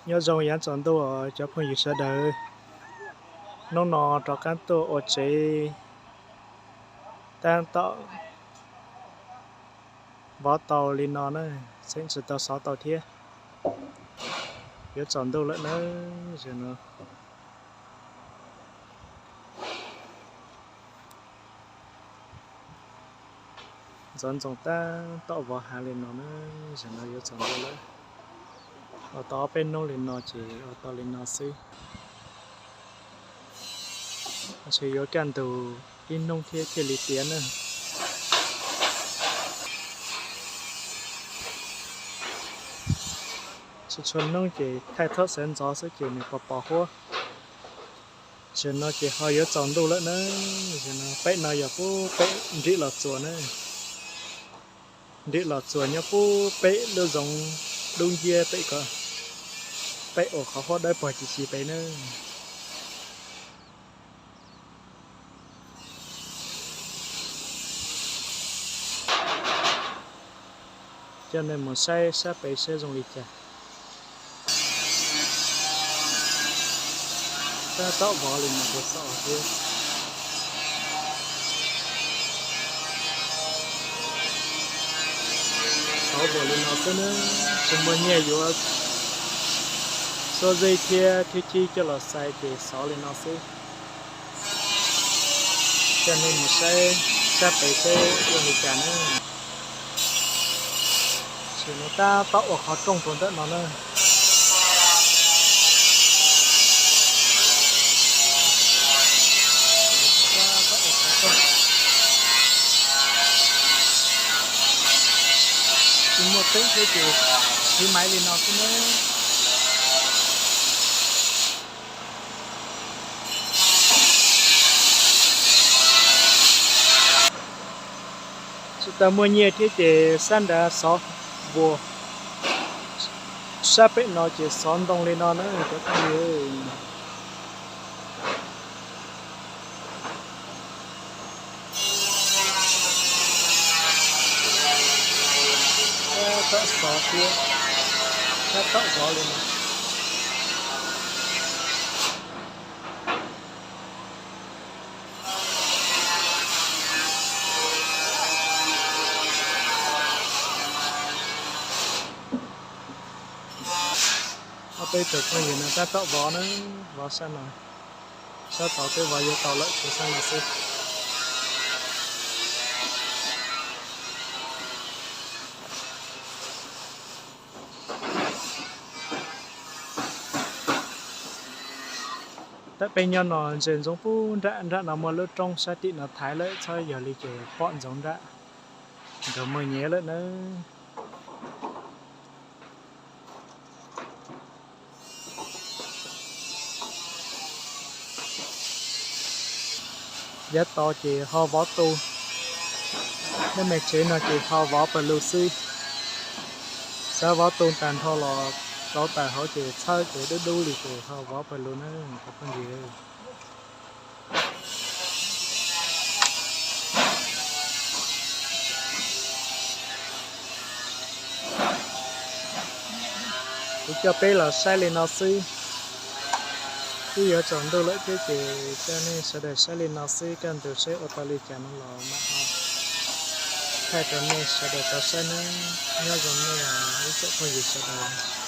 Nyob zoo yav tsaus ntuj os cov phooj ywg sawv daws. Hnub no rov qab tuaj ua tsev, tab tom vov tau li no na, xeeb tsis tau xov tau thiab. Yuav tsaus ntuj lawm na, zaum no ntxoov ntxoo tab tom vov hav li no na, zaum no yuav tsaus ntuj lawm. Ua tau ob peb hnub li no ces ua tau li no xwb. Ntshe yuav kaj ntug ib hnub thiab thiaj li tiav na. Txhua txhua hnub ces thaij thob sawv ntxov xwb ces nws pos pos huab. Zaum no ces ho yuav tsaus ntuj lawm na. Zaum no peb no yog pub peb nrim los txuas na. Nrim los txuas nyob pub peb lub zoov dub nciab pem ko, peb ua qhov huab dawb pog ci ci pem na. Coj nej mus saib sab pem saib zoo li cas. Tab tom vov li no rau saum thiab. Xov npaum li no xwb na, tsis muaj nyiaj yuav xuab zeb thiab thib chib coj los xais ces xov li no xwb. Coj nej mus saib sab pem saib zoo li cas na. Tam sim no tab tom ua qhov rooj rau ntawm no na. Tsis muaj teeb thiab ces siv maiv li no xwb na. Tsis tau muaj nyiaj thiab ces sab nrad xov npua, sab pem no ces xov ntoo li no na cov phooj ywg. Tab tom xov thiab, tab tom vov li no. Ob peb tug phooj ywg no tab tom vov na, vov sab no, sab tod twb vov yuav tau lawm, tshuav sab no xwb. Tab peb nyob no ntsia ntsoov pub nram nram no muaj lub roob sab tim no thaiv lawm, txhob yog li ces pom ntsoov nram, nkawd muaj nyiav lawm nawb. Yav tod ces ho vov tu, nyob me tsev no ces ho vov pawg lug xwb. Xav vov tu tag nrho los rauv taws hauv ces txhawb ces dub dub li ces ho vov pawg lug na cov phooj ywg. Kuv coj peb los saib li no xwb. Twb yuav tsaus ntuj lawm thiab ces coj nej sawv daws saib li no xwb, kaj ntug saib ua tau li cas no los mam ho thaij rau nej sawv daws tau saib nawb. Nyob zoo nej ib tsoom phooj ywg sawv daws.